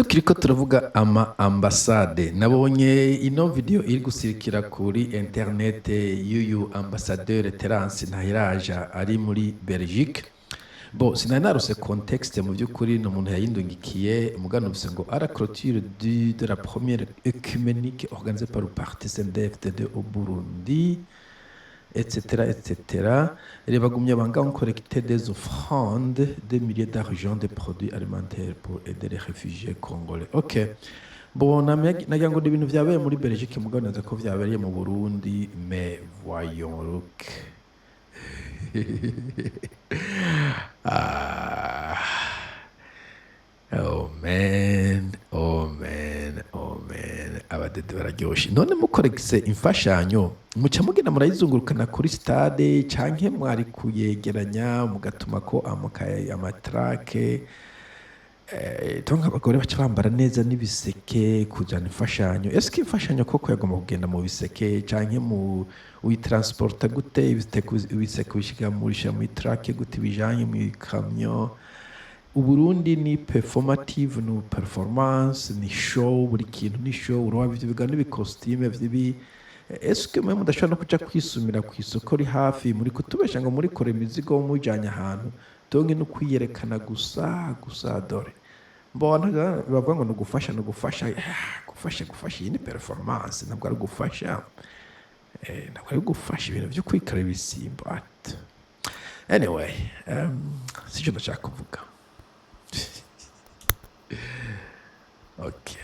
Tukiriko turavuga ama ambasade, nabonye ino video iri gusirikira kuri internet y'uyu ambassadeur Terence Ntahiraja ari muri Belgique. Bon, sinari narose contexte. Mu by'ukuri ni umuntu yayindungikiye, mugano numvise ngo à la clôture de la première œcuménique organisée par le parti CNDD-FDD au Burundi, etc., etc. Les bagumya banga ont collecté des offrandes, des milliers d'argent, des produits alimentaires pour aider les réfugiés congolais. Ok. Bon, nagira ngo ni ibintu vyabereye muri Belgique, mugabo naza ko vyabereye mu Burundi, mais voyons, look. Ah. Oh man, oh man, oh man, abadede bararyoshe. None mukoregise imfashanyo, muca mugenda murayizungurukana kuri stade, canke mwari kuyegeranya mugatuma ko amakaye, amatrake? Donc abagore baca bambara neza n'ibiseke kujana imfashanyo. Eske imfashanyo koko yagomba kugenda mu biseke, canke mu uyitransporta gute? Ibiseke ubishiga murisha muri trake gute, bijanye mu ikamyo? Uburundi ni performative, ni performance, ni show, buri kintu ni show. Uraba ivyo biga n'ibikositime vy'ibi. Eske mwe mudashobora no kuja kwisumira ku isoko ri hafi? Muri kutubesha ngo murikora imizigo mujanye ahantu, donc no kwiyerekana gusa gusa. Dore mbona bavuga ngo ni ugufasha, ni ugufasha. Ah, gufasha, gufasha, iyi ni performance, ntabwo ari gufasha. Ntabwo ari gufasha ibintu vyo kwikara ibisimbo. At anyway, sicyo ndashaka kuvuga. Okay.